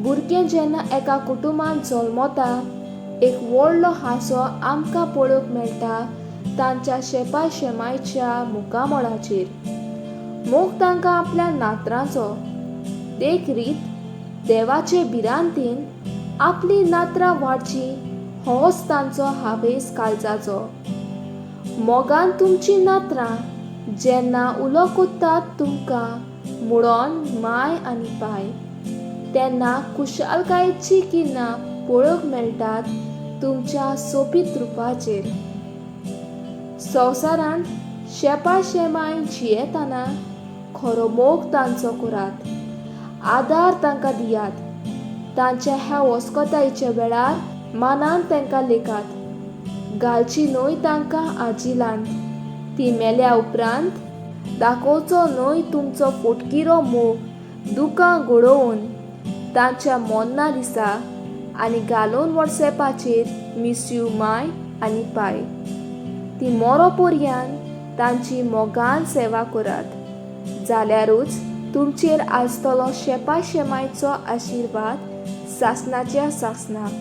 भुरगें जेन्ना एका कुटुंबांत जल्मता, एक व्हडलो हांसो आमकां पळोवंक मेळटा तांच्या शेपा शेमायच्या मुखामळाचेर. मोग तांकां आपल्या नातरांचो देख रीत देवाचे भिरांतीन आपलीं नातरां वाडचीं होच तांचो हावेस काळजाचो. मोगान तुमचीं नातरां जेन्ना उलो कोत्तात तुमकां म्हणून माय आनी पाय, तेन्ना खुशालकायेची किरणां पळोवंक मेळटात तुमच्या सोबीत रुपाचेर. संवसारांत शेपा शेमाय जियेतना खरो मोग तांचो करात, आदार तांकां दियात, तांच्या ह्या वस्कतायेच्या वेळार मानान तांकां लेखात, घालची न्हय तांकां आजिलांत. ती मेल्या उपरांत दाखोवचो न्हय तुमचो फोटकिरो मोग दुकां गळोवन तांच्या मोन्ना दिसा आनी घालून वॉट्सॅपाचेर मिस you my आनी पाय. ती मोरो पर्यान तांची मोगान सेवा करात, जाल्यारूच तुमचेर आसतलो शेपा शेमायचो आशिर्वाद सासणाच्या सासणाक.